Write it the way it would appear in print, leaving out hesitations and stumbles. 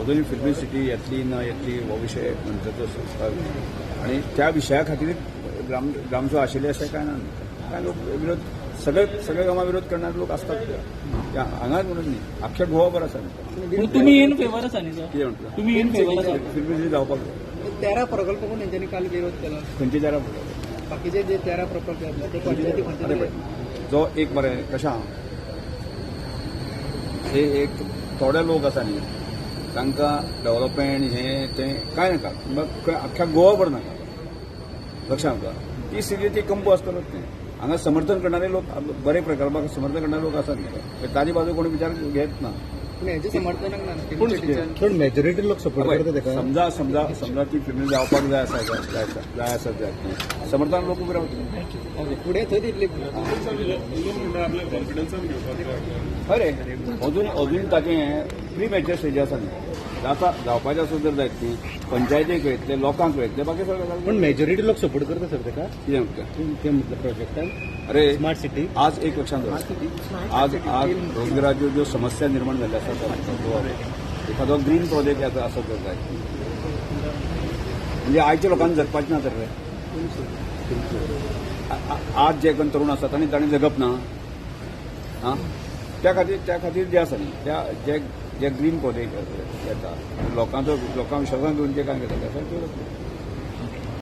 अजूनय फिल्मी सिटी येतली ना येतली हो विशय म्हणटाचो संस्कार आनी त्या विशया खातीर ग्रामसभा आशिल्ली अशें कांय ना. कांय लोक विरोध, सगळे सगळे कामां विरोध करणारे लोक असतात. त्या हांगाच म्हणून न्ही, अख्ख्या गोवाभर आसा. पूण तुमी इन फेवर आसा न्ही सर? कितें म्हणटा? तुमी इन फेवर आसा? फिल्मी सिटी जावपाक जाय. 13 प्रकल्प पण त्यांच्यानी काल विरोध केला. खंयचे 13 प्रकल्प? बाकीचे जे 13 प्रकल्प आहेत ते पंचायती अरे खंयचे. पळय, जो एक बरें कशें आहा, हे एक थोडे लोक आसा न्ही, तांकां डेव्हलपमेंट हें तें कांय नाका, मग अख्ख्या गोवाभर नाका. लक्षात आसा, ती स्थिती ती कंपो आसतलोच तें. हांगा समर्थन करणारे लोक, बरे प्रकल्पाक समर्थन करणारे लोक आसात न्ही, ताजी बाजू कोणी विचार घेत ना. पण हेजे समर्थनाक ना. पूण पण मेजॉरिटी लोक सपोर्ट करता तेका. समजा समजा समजा ती फिल्म जावपाक जाय आसा, जाय आसा, जाय आसा, जाय न्ही, समर्थन लोक उबे रावतले. फुडें थंय दितली. खरें, अजून अजून ताचें प्री मॅच्युअर स्टेजी आसा न्ही. जाता जावपाचें आसा जर जायत न्ही, पंचायतीक वयतले, लोकांक वयतले, बाकी सगळें. पण मेजॉरिटी लोक सपोर्ट करता सर तेका. कितें म्हणटा? ते म्हटलं प्रोजेक्टाक. अरे, स्मार्ट सिटी. आज एक लक्षात दवर, आज आज रोजगाराच्यो ज्यो समस्या निर्माण जाल्ल्यो आसात गोवा, एखादो ग्रीन प्रोजेक्ट येता आसत जर जायत, म्हणजे आयच्या लोकांनी जगपाचें ना तर रे. आज जे कोण तरुण आसात तांणी तांणी जगप ना. आं, त्या खातीर जे आसा न्ही, त्या जे जे ग्रीन प्रोजेक्ट येता, लोकांचो लोकांक विश्वासान घेवन जे काम घेता.